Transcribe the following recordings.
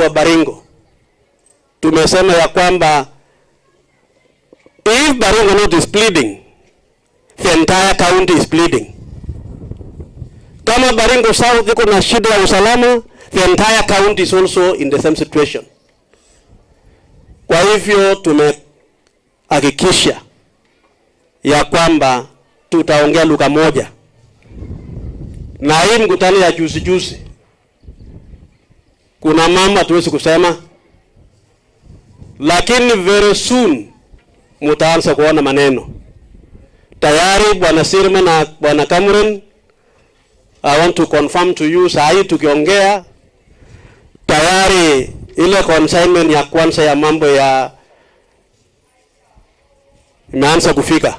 wa Baringo tumesema ya kwamba if Baringo North is bleeding, the entire county is bleeding. Kama Baringo South iko na shida ya usalama, the entire county is also in the same situation. Kwa hivyo tumehakikisha ya kwamba tutaongea lugha moja, na hii mkutano ya juzi juzi, kuna mambo hatuwezi kusema, lakini very soon mutaanza kuona maneno tayari. Bwana Sirma na Bwana Cameron, I want to confirm to you, saa hii tukiongea tayari ile consignment ya kwanza ya mambo ya imeanza kufika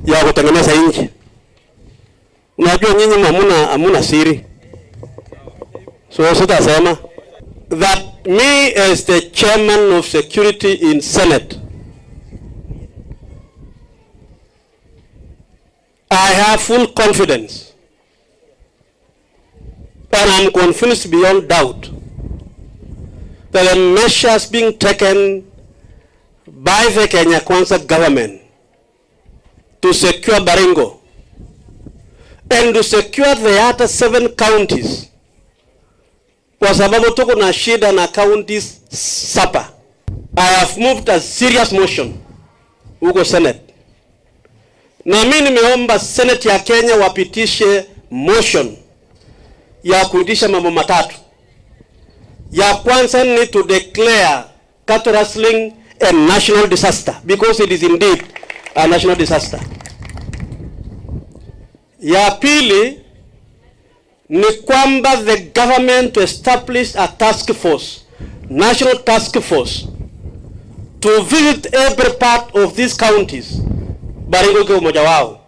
ya kutengeneza nchi. Unajua nyinyi hamuna siri, so sitasema that me as the chairman of security in Senate, I have full confidence and I'm convinced beyond doubt that the measures being taken by the Kenya Kwanza government to secure Baringo and to secure the other 7 counties, kwa sababu tuko na shida na counties 7. I have moved a serious motion huko Senate, na mimi nimeomba Senate ya Kenya wapitishe motion ya kuitisha mambo matatu. Ya kwanza ni to declare cattle rustling a national disaster, because it is indeed a national disaster. Ya pili ni kwamba the government to establish a task force, national task force, to visit every part of these counties, Baringo ikiwa mmoja wao,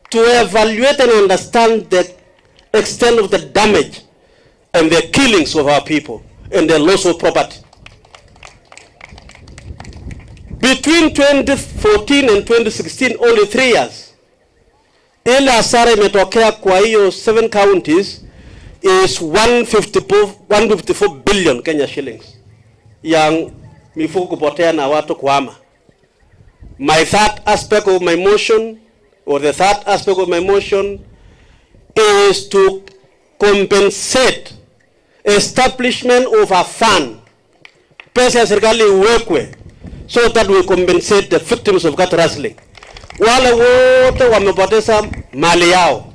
to evaluate and understand the extent of the damage and the killings of our people and the loss of property. Between 2014 and 2016, only 3 years, ile hasara imetokea kwa hiyo 7 counties is 154 billion Kenya shillings ya mifugo kupotea na watu kuhama. My third aspect of my motion, or the third aspect of my motion, is to compensate establishment of a fund. Pesa ya serikali iwekwe so that we compensate the victims of cattle rustling. Wale wote wamepoteza mali yao,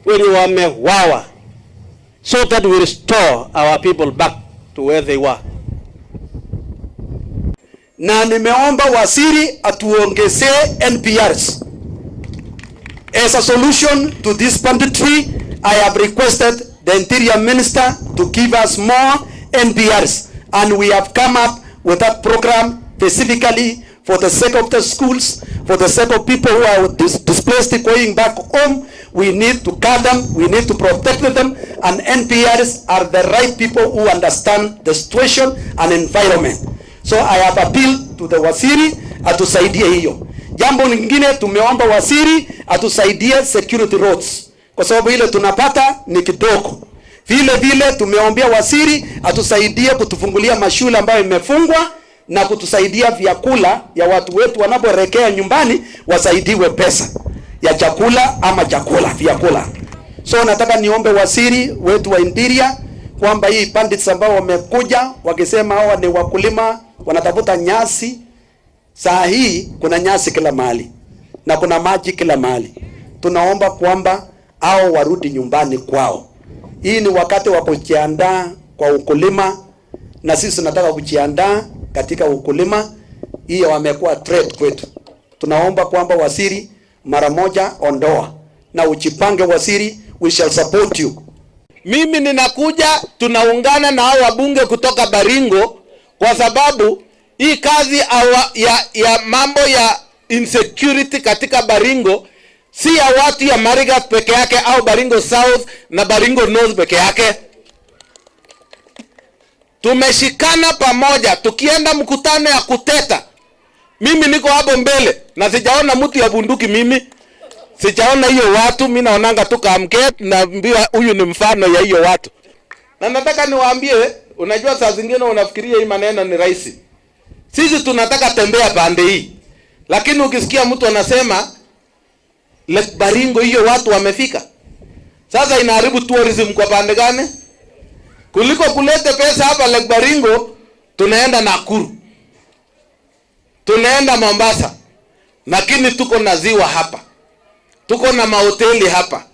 wenye wamewawa, so that we restore our people back to where they were. Na nimeomba waziri atuongezee NPRs. As a solution to this banditry, I have requested the Interior Minister to give us more NPRs, and we have come up with that program specifically for the sake of the schools, for the sake of people who are displaced going back home. We need to guard them, we need to protect them, and NPRs are the right people who understand the situation and environment. So I have appealed to the waziri atusaidie hiyo. Jambo lingine tumeomba waziri atusaidie security roads, kwa sababu ile tunapata ni kidogo. Vile vile tumeombea waziri atusaidie kutufungulia mashule ambayo imefungwa na kutusaidia vyakula ya watu wetu wanaporekea nyumbani, wasaidiwe pesa ya chakula ama chakula vyakula. So nataka niombe waziri wetu wa Interior kwamba hii bandits ambao wamekuja wakisema hawa ni wakulima wanatafuta nyasi, saa hii kuna nyasi kila mahali na kuna maji kila mahali. Tunaomba kwamba hao warudi nyumbani kwao. Hii ni wakati wa kujiandaa kwa ukulima, na sisi tunataka kujiandaa katika ukulima. Hiyo wamekuwa threat kwetu. Tunaomba kwamba waziri mara moja ondoa na ujipange waziri, we shall support you. Mimi ninakuja, tunaungana na hao wabunge kutoka Baringo kwa sababu hii kazi ya mambo ya insecurity katika Baringo si ya watu ya Marigat peke yake au Baringo South na Baringo North peke yake. Tumeshikana pamoja, tukienda mkutano ya kuteta. Mimi niko hapo mbele na sijaona mtu ya bunduki mimi. Sijaona hiyo watu, mimi naonanga tu kamke na mbia huyu ni mfano ya hiyo watu. Na nataka niwaambie, unajua saa zingine unafikiria hii maneno ni rahisi. Sisi tunataka tembea pande hii, lakini ukisikia mtu anasema Lake Baringo hiyo watu wamefika, sasa inaharibu tourism kwa pande gani? Kuliko kulete pesa hapa Lake Baringo, tunaenda Nakuru, tunaenda Mombasa, lakini tuko na ziwa hapa, tuko na mahoteli hapa.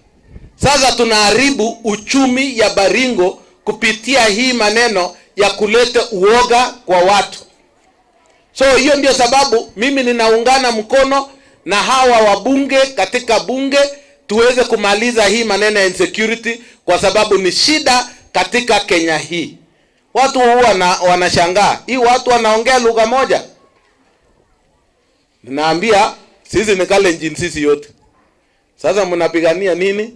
Sasa tunaharibu uchumi ya Baringo kupitia hii maneno ya kuleta uoga kwa watu. So hiyo ndio sababu mimi ninaungana mkono na hawa wabunge katika bunge tuweze kumaliza hii maneno ya insecurity, kwa sababu ni shida katika Kenya hii. Watu huwa wanashangaa hii watu wanaongea lugha moja. Ninaambia sisi ni Kalenjin sisi yote. Sasa mnapigania nini?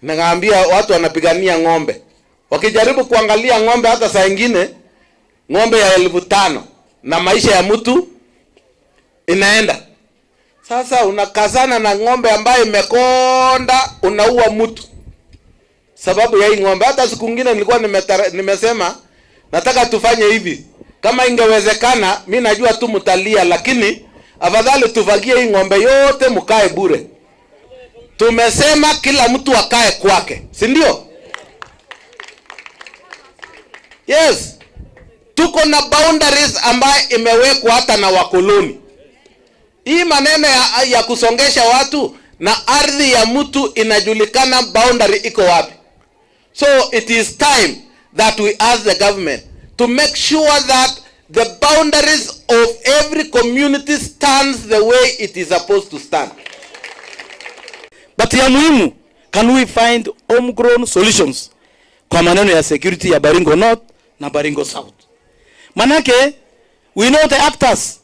Nikaambia watu wanapigania ng'ombe. Wakijaribu kuangalia ng'ombe, hata saa ingine ng'ombe ya 5,000 na maisha ya mtu inaenda. Sasa unakazana na ng'ombe ambaye imekonda, unaua mtu sababu ya hii ng'ombe. Hata siku nyingine nilikuwa nimesema nataka tufanye hivi, kama ingewezekana, mi najua tu mtalia, lakini afadhali tufagie hii ng'ombe yote mkae bure. Tumesema kila mtu akae kwake, si ndio? Yes, tuko na boundaries ambayo imewekwa hata na wakoloni. Hii maneno ya kusongesha watu na ardhi ya mtu inajulikana boundary iko wapi. So it is time that we ask the government to make sure that the boundaries of every community stands the way it is supposed to stand. But ya muhimu, can we find homegrown solutions kwa maneno ya security ya Baringo North na Baringo South? Manake we know the actors,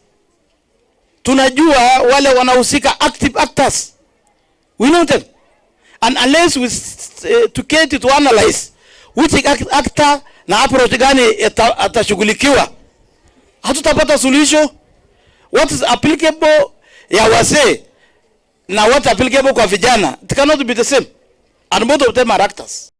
tunajua wale wanahusika, active actors, we know them, and unless we to get to analyze which actor na approach gani atashughulikiwa, hatutapata suluhisho. What is applicable ya wazee na what applicable kwa vijana, it cannot be the same, and both of them are actors.